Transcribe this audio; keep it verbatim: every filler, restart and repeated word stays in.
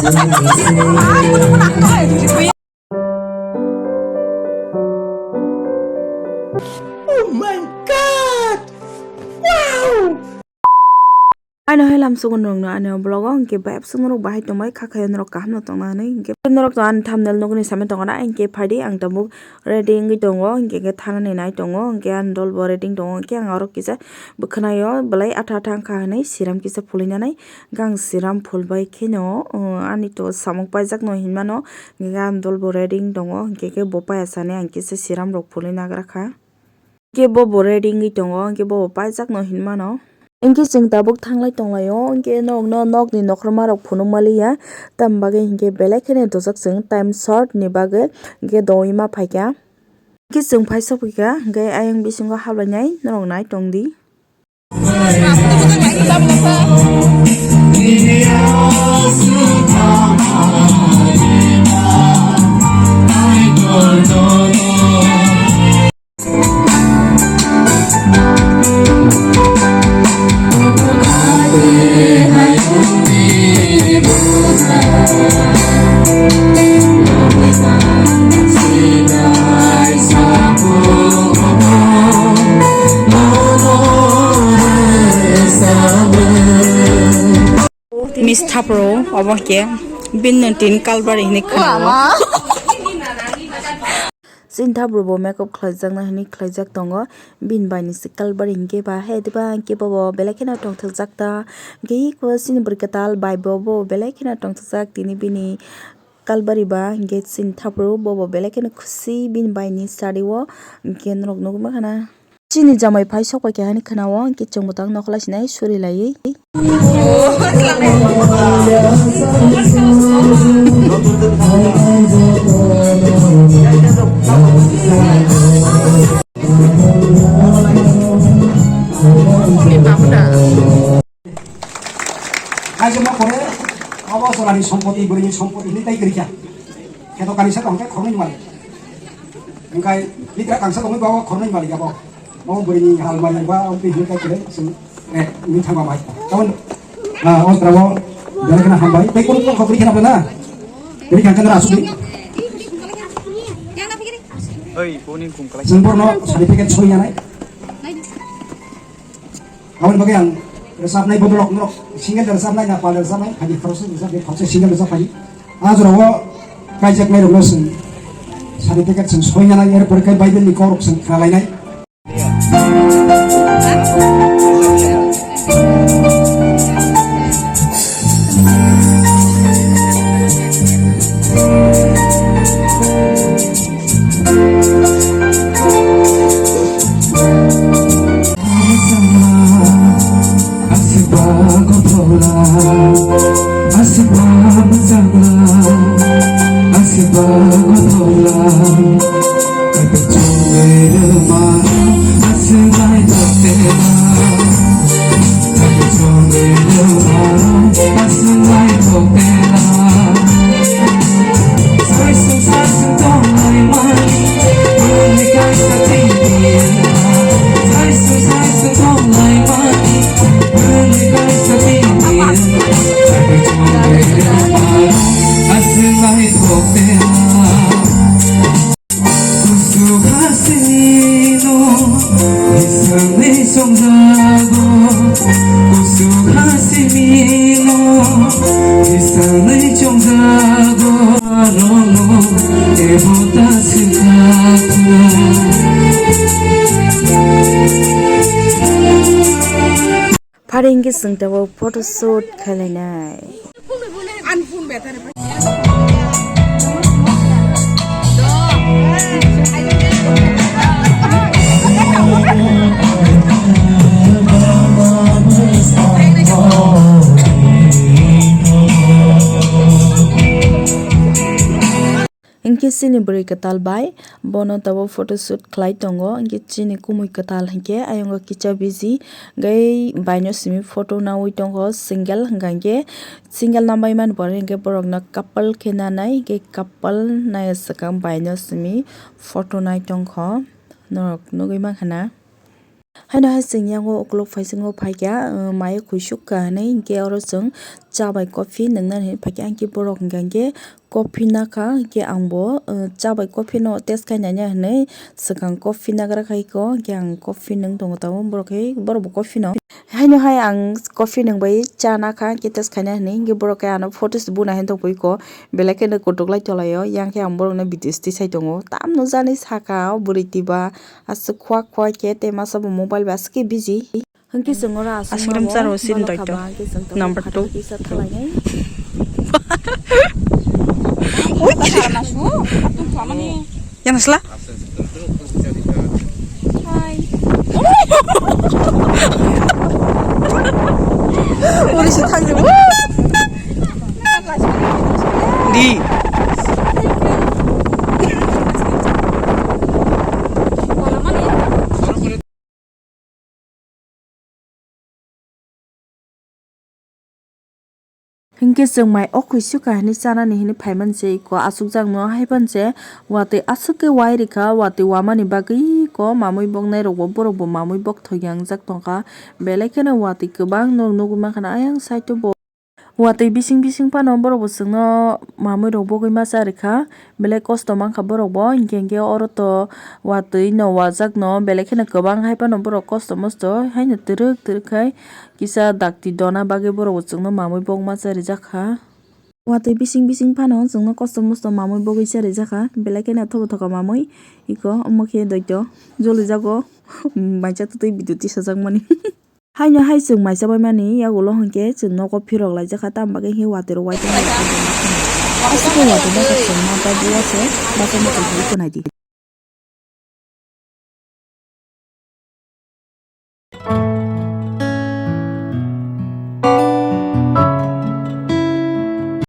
Oh my God! Wow! Ano hai lamsogo norokno ani o vlog o hwnkhe bai abswk norok bahai tongbai kha khayo norok kaham no tongna hinwi hwnkhe norok to ani thumbnail nugwi samwi tongo na hinkhe phaidi ang tabuk ready wngwi tongo hinkhe khe thanani nai tongo hinkhe ani dol bo ready wng tongo hinkhe ang oro kisa bwkhwnaio belai atha atha wngkha hinwi serum kisa phulwi nanai. Gang serum phulbai kheno, uh, ani to samung paijak no hinmano, hinkhe ang dol bo ready wng tongo, hinkhe khe bo paya sani ang kisa serum rok phulwi nagra kha. Hinkhe bo bo ready wngwi tongo, hinkhe bo bo paijak no hinmano. Hinkhe chwng tabuk thanglai tonglaio, hinkhe nokno nokni nokhorma rok phunuk maliya, tamni bagwi hinkhe belai kheno dojak chwng time short ni bagwi hinkhe doui ma phaikha. Hinkhe chwng phai sopikha, hinkhe ayang bisingo hablainai norok nai tongdi. Miss Thapro obo khe bini tin kalbari hinwi khwnao. Chini Thapro bo makeup khlaijakna hinwi khlaijak tongo. Bini bai ni se kalbari hinkhe ba he diba hinkhe bobo belai kheno tongthokjak ta. Hinkhe eko chini bwrwi kwtal bai bo bo belai kheno tongthokjak tini bini kalbari ba hinkhe chini Thapro bobo belai kheno khusi bini bai ni sari o hinkhe norok nugwi mankha na. Chini jamai phai sok pai kha hinwi khwnao, hinkhe chwng bo tang nokholai sinai suri laiwi. Kaijak ma pore, abo chwlani sompoti, bwrwini sompoti hinwi tai kwrwi kha. Kheto kanisa tong khe khornwi malik. Hwnkhe litra kangsa tongwi ba o khornwi malik abo. Bo bwrwini hal malik ba o twi hinwi tai kwrwi chwng, eh, hinwi thangma bai. Tabon, ah, o jora o belai kheno hambai. Tei kunu kok khobri kheno na. Bini kangsa na asuk di. Oi, boni kung kalai. Chwng borno certificate soi nanai. Aboni bagwi ang rwchapnai bodolrok norok single rwchapnai na pal rwchapnai, phaidi khoroksa rwchapnai, khoroksa single rwchap phaidi. A jorao kaijaknairokno chwng certificate chwng soi nanai, er pore khe Bible ni kokrok chwng khna lainai. Aswkba gothokla, aswkba mwchangla, aswkba gothokla, kaitor chongwi rwma, aswk naithok tela, kaitor chongwi rwma, aswk naithok tela. Saisung saisung tonglaimani, bwrwi kaisa tei biyang. Saisung saisung tonglaimani, bwrwi kaisa tei biyang. Aswk naithok tela. Kusu khasino bisangni chongjago, kusu khasino bisangni chongjago, rono ebo ta sikha. Phari hinkhe chwng tabuk photoshoot khlainai. Hinkhe chini bwrwi kwtal bai bono tabuk photoshoot khlai tongo. Hinkhe chini kumui kwtal hinkhe ayongo kicha biji hwnkhe baino simi photo naui tongo single hwnkha hinkhe single nambai mani pore hinkhe borokno couple khe nanai hinkhe couple nai swkang baino simi photo nai tongkho norok nugui mankha na. Haino hai chwng yango ukuluk phaisingo phaikha, uh, mai kuisuk ka hinwi, hinkhe oro chwng cha bai coffee nwngnani hinwi phaikha, hinkhe borok hinkha hinkhe coffee nakha, hinkhe angbo, uh, cha bai coffee no test khainani hinwi swkang coffee nagra khaiko, hinkhe ang coffee nwng tongo tabuk borok khe, borok bo coffee no. Haino hai ang coffee nwng bai cha nakha, hinkhe test khaina hinwi, hinkhe borok khe ano photo se buna hin tongpui ko, belai kheno kutuk lai tonglaio, yang khe ang borokno video se tisai tongo, tamno jani saka o bwrwi twiba. Aswk khua khua khe tei masa bo mobile bai aswk khe busy. Hinkhe chwng oro aswk Aswk mamo, charo sini mano doito. Khaba hinkhe chwng tabuk Number phataro two. Kisa thalainai. Ui, kiri. Yang sila? Hai. Uri si thang dulu. Di. Hinkhe chwng mai o kuisuk kahini chanani hinwi phaiman se iko asukjakno haipan se watwi aswk khe wai rikha, watwi wamani bagwi iko mamwi boknai rokbo borokbo mamwi bokthok yangjak tongkha, belai kheno watwi kwbang norok nugwi mankha ayang side o bo. Watwi bising bising phano borok bo chwngno mamwi rok bogwi ma cha rikha, belai kosto mankha borok bo, hinkhe hinkhe oro to watwi no wajak no, belai kheno kwbang hai phano borok kosto mosto haino twrwk twrwk khai kisa dakti dona bagwi borok bo chwngno mamwi bogma cha rijak kha. Watwi bising bising phano chwngno kosto mosto mamwi bogwi cha rijak kha, belai kheno thobo thoka mamwi iko omo khe doito jolijago, maisa twtwi biduti sajakmani. Haino hai chwng maisa baimani yagulo hinkhe chwng nogo phirok laijakha, tamo bagwi hinkhe watwi rok waitongma aswk khe watwi no chwng ma bai buya se bachama tongwi tongnaidi.